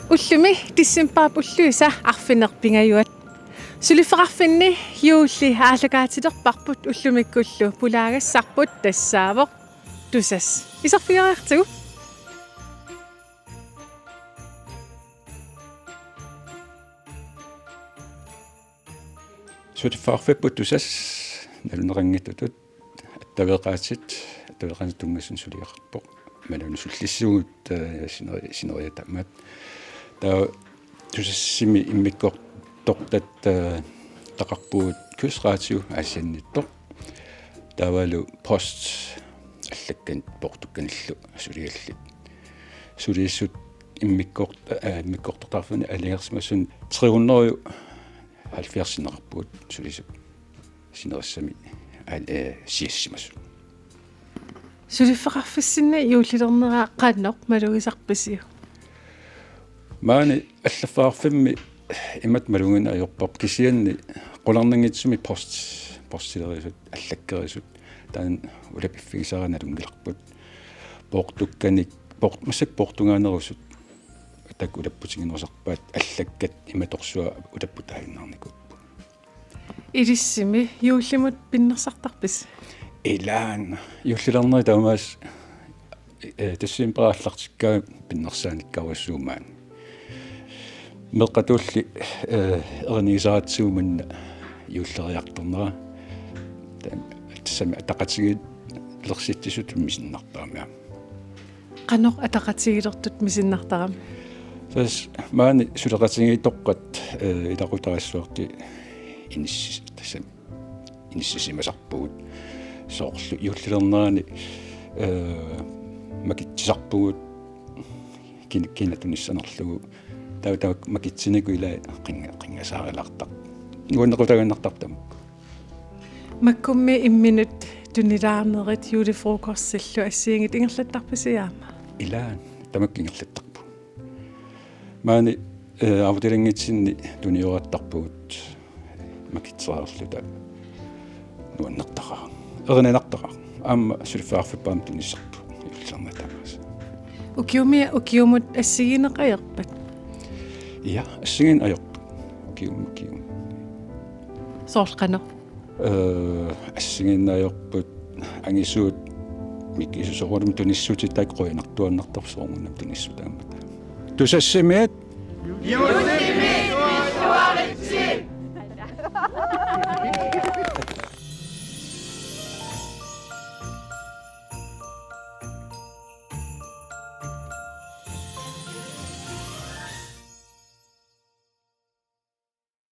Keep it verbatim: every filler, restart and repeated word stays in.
Ullumi decembarip ulluisa arfineq-pingajuat. Suliffeqarfinni juulli aallakaatilerparput, ullumikkullu pulaagassarput tassaavoq Tusass. Iserfigeriartigu. Suliffeqarfipput Tusass naluneqanngitsutut attaveqaatit, attaveqaanerup tunngasunut suliaqarpoq. Imaluunniit sullissivugut, eh, sineri-, sineriak tamaat. Taava Tusassimi immikkoortortat, eh, taqarpugut Kystradioasiannittoq. Taavalu post allakkanik poortukkanillu suligallit. Sulisut immikkoort-, eh, immikkoortortaqarfinni aalajangersimasuni tre hundrede halvfjerds sinneqarpugut sulisut sinerissami, aa, eh, siassimasut. Suliffeqarfissinni juullilernera qanoq malugisarpisiuk? Maani allaffeqarfimmi imatut malugineq ajorparput, kisianni qularnanngitsumik post-, postilerisut, allakkerisut, taanna ulapiffigisara nalunngilarput. Poortukkanik, poort-, massakkut poortugaanerusut taakku ulapputiginerusarpaat, allakkat imatorsuaq ulapputaaginnarnikuupput. Ilissimi juullimut pinnersartarpisi? Ilaanni juullilerneri tamaasa, eh, decembarip aallartikkaangat pinnersaanikkaarujussuuvoq maani. Meeqqatulli, eh, erinigisaratsigu manna juulleriartornera. Tassami ataqatigiilersitsisullu misinnartarami aamma. Qanoq ataqatigiilertut misinnartarami? Tassa maani suleqatigiittoqqat, eh, ilaqutariissuartut inissis-, tassami inissisimasarpugut. Soorlu juullilernerani, eh, makitsisarpugut kin-, kina tunissanerlugu. Taava, taava makitsinikuuvoq ilaa qinga-, qingasaarilaartarpoq. Nuannequtaaginnartarpoq tamakku. Makkummi imminut tunilaarnerit julefrokostillu assigiinngitsut ingerlattarpisi aamma? Ilaanni tamakku ingerlattarput. Maani, eh, aftelinngitsinni tuniorattarpugut makitseriarluta, nuannertaqaaq. Erinanartaqaaq. Aamma suliffeqarfipput aamma tunissarput juullilernera tamaasa. Ukiumi, ukiumut assigiinneq ajorpat? Ja, assigiinneq ajorput. Ukiumi, ukiumi. Soorlu qanoq? Eh, assigiinneq ajorput angisuut mikisuusoorlumi tunissutit, taakku qujanartuaannartarput soorunami tunissutaammata. Tusassimiit.